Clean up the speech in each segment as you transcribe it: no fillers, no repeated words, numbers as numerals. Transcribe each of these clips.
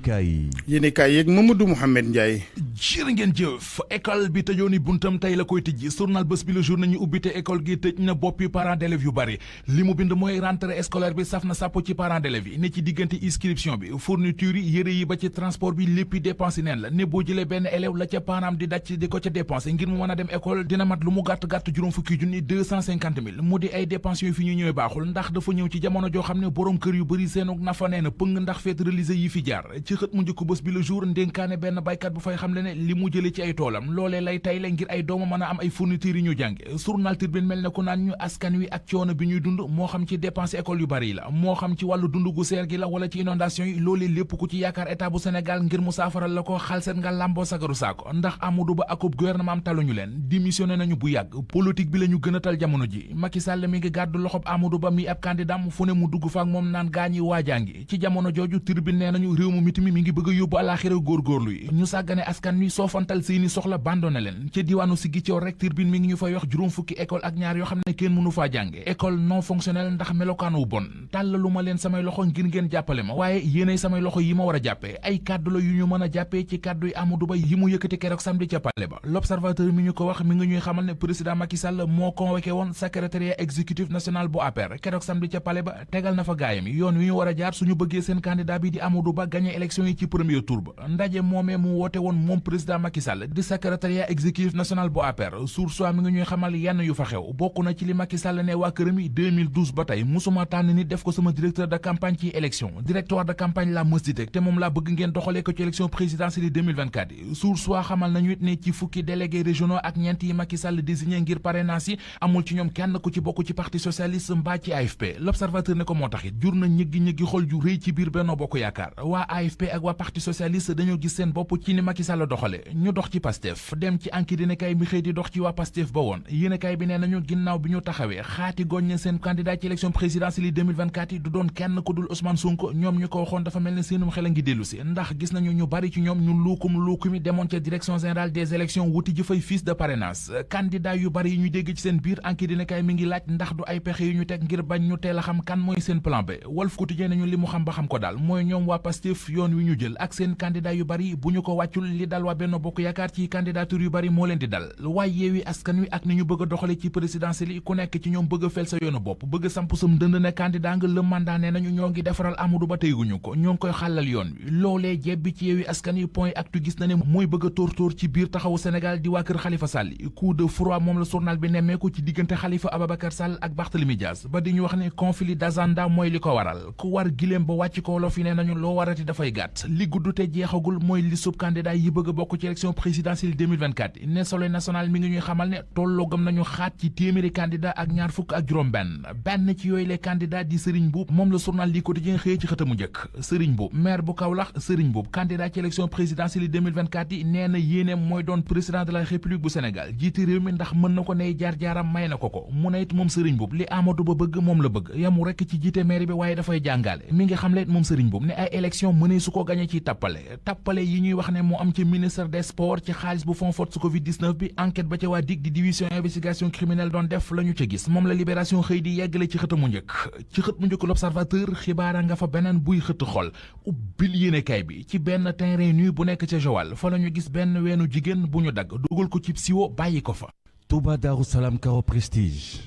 yéenekaay yeeg Mamadou Mouhamed Ndiaye. jërë ngeen jëf école bi tëjooni buntam tey la koy tëjji journal Bës Bi Le Jour nañu ubbite école gi tëj na boppi parents d'élèves yu bari li mu bind mooy rentrée scolaire bi saf na sàpp ci parents d'élèves yi ne ci diggante inscription bi fourniture yi yëre yi ba ci transport bi léppi dépense yi neen la ne boo jëlee benn élève la ca parent di daj di ko ca dépensé ngir mu mën a dem école dina mat lu mu gàtt-gàtt juróom fukki junni 250 000 mu di ay dépenses yu fi ñu ñëwee baaxul ndax dafa ñëw ci jamono joo xam ne borom kër yu bëri seenug nafa nee na pëng ndax fête religieuse yi fi jaar ci xët mu njëkk Bës Bi Le Jour ndénkaane benn baykat bu fay xam le ne li mu jële ci ay toolam loolee lay tay la ngir ay dooma mën a am ay fourniture yi ñu jànge journal Tribune mel ne ku naan ñu askan wi ak coono bi ñuy dund moo xam ci dépense école yu bari la moo xam ci wàllu dund gu seer gi la wala ci inondation yi loolee lépp ku ci yaakaar état bu Sénégal ngir mu saafaral la ko xalset nga làmboo sagaru saako ndax Amadou Ba akub gouvernement am taluñu leen démissionné nañu bu yàgg politique bi la ñu gën a tal jamono ji Macky Sall mi ngi gàddu loxob Amadou Ba mi ab candidat fu ne mu dugg fa ak moom naan gaañi waajangi ci jamono jooju Tribune nee nañu réew mu miti mi ngi bëgg a yóbbu àlaxira góorgóorlu yi ñu sàggane askan wi soofantal seeni soxla bandone leen ca diwaanu Ziguinchor rek Tribune mi ngi ñu fay wax juróom fukki école ak ñaar yoo xam ne kenn mënu faa jànge école non fonctionnelle ndax melokaan wu bon tàllalu ma leen samay loxo ngir ngeen jàppale ma waaye yéenay samay loxo yi ma war a jàppee ay kàddu la yu ñu mën a jàppee ci kàddu yi Amadou Ba yi mu yëkkati keroog samedi ca Palais ba L'Observateur mi ñu ko wax mi ngi ñuy xamal ne président Macky Sall moo convoqué woon secrétariat exécutif national bu APR keroog samedi ca Palais ba tegal na fa gaayam yoon wi ñu war a jaar suñu bëggee seen candidat bi di Amadou Ba gagné élection yi ci premier tour ba ndaje moomee mu woote woon moom président Macky Sall di secrétariat exécutif national bu APR Source A mi ngi ñuy xamal yenn yu fa xew bokk na ci li Macky Sall ne waa këram yi 2012 ba tey musuma tànn nit def ko sama directeur de campagne ci élection directoire de campagne la mës di teg te moom laa bëgg ngeen doxalee ko ci élection présidentielle 2024 yi Source A xamal nañu it ne ci fukki délégués régionaux ak ñeent yi Macky Sall désigné ngir parrainage yi amul ci ñoom kenn ku ci bokk ci parti socialiste mbaa ci AFP L'Observateur ne ko moo tax it jur na ñëggi-ñëggi xol ju rëy ci biir Benno Bokk Yaakaar waa AFP ak waa parti socialiste dañoo gis seen bopp ci ni Macky Sall doxale ñu dox ci Pastef dem ci Enquête yéenekaay mi xëy di dox ci waa Pastef ba woon yéenekaay bi nee nañu ginnaaw bi ñu taxawee xaati goññe seen candidat ci élection présidentielle 2024 yi du doon kenn ku dul Ousmane Sonko ñoom ñu ko waxoon dafa mel ne seenum xel a ngi dellu si ndax gis nañu ñu bari ci ñoom ñu luukumi demoon ca direction générale des élections wuti ji fay fiche de parrainage candidat yu bari yi ñu dégg ci seen biir Enquête yéenekaay mi ngi laaj ndax du ay pexe yu ñu teg ngir bañ ñu teel a xam kan mooy seen plan B Walf Quotidien nañu li mu xam ba xam ko daal mooy ñoom waa Pastef yoon wi ñu jël ak seen candidat yu bari bu ñu ko wàccul li dal waa Benno Bokk Yaakaar ci candidature yu bari moo leen di dal waaye Yewwi Askan Wi ak ni ñu bëgg a doxale ci présidentielle yi ku nekk ci ñoom bëgg a fel sa yoonu bopp bëgg a samp sam dënd ne candidat nga le mandat ne nañu ñoo ngi defaral Amadou Ba teguñu ko ñoo ngi koy xàllal yoon wi loolee jebbi ci Yewwi Askan Wi point actu gis na ne mooy bëgg a tóor ci biir taxawu Sénégal di waa kër Khalifa Sall coup de froid moom la journal bi nemmeeku ci diggante Khalifa Ababacar Sall ak Barthélémy Dias ba di ñu wax ne conflit d'agenda mooy li ko waral ku war giléem ba wàcc ko wolof yi ne nañu loo warati dafay gàtt li gudd te jeexagul mooy li sub candidat yi bëgg a bokk ci élection présidentielle 2024 ne Soleil national mi ngi ñuy xamal ne tolloo gëm nañu xaat ci téeméeri candidat ak ñaar fukk ak juróom benn ci yooyu les candidats di Serigne Mboup moom la journal li quotidien xëyee ci xëtamu njëkk Serigne Mboup maire bu Kaolack Serigne Mboup candidat ci élection présidentielle 2024 yi nee na yéeneem mooy doon président de la république bu Sénégal jiite réew mi ndax mën na ko ney jaar-jaaram may na ko mu ne it moom Serigne Mboup li Amadou Ba bëgg moom la bëgg yamu rekk ci jiite maire bi waaye dafay jàngale mi ngi xamle it moom Serigne Mboup ne ay élection mënee su ko gañe ci tappale yi ñuy wax ne moo am ci ministère des sports ci xaalis bu fonds force covid 19 bi enquête ba ca waa DIC di division investigation criminelle doon def la ñu ca gis moom la libération xëy di yeggale ci xët mu njëkk l'observateur xibaara nga fa beneen buy xëtt xol ubbil yéenekaay bi ci benn terrain nu bu nekk ca Joal fa la ñu gis benn weenu jigéen bu ñu dagg dugal ko ci siwo bàyyi ko fa. Touba Darou Salam Caro Prestige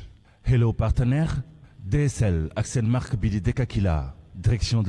hello partenaire DSL ak seen marque bi di Dekakila direction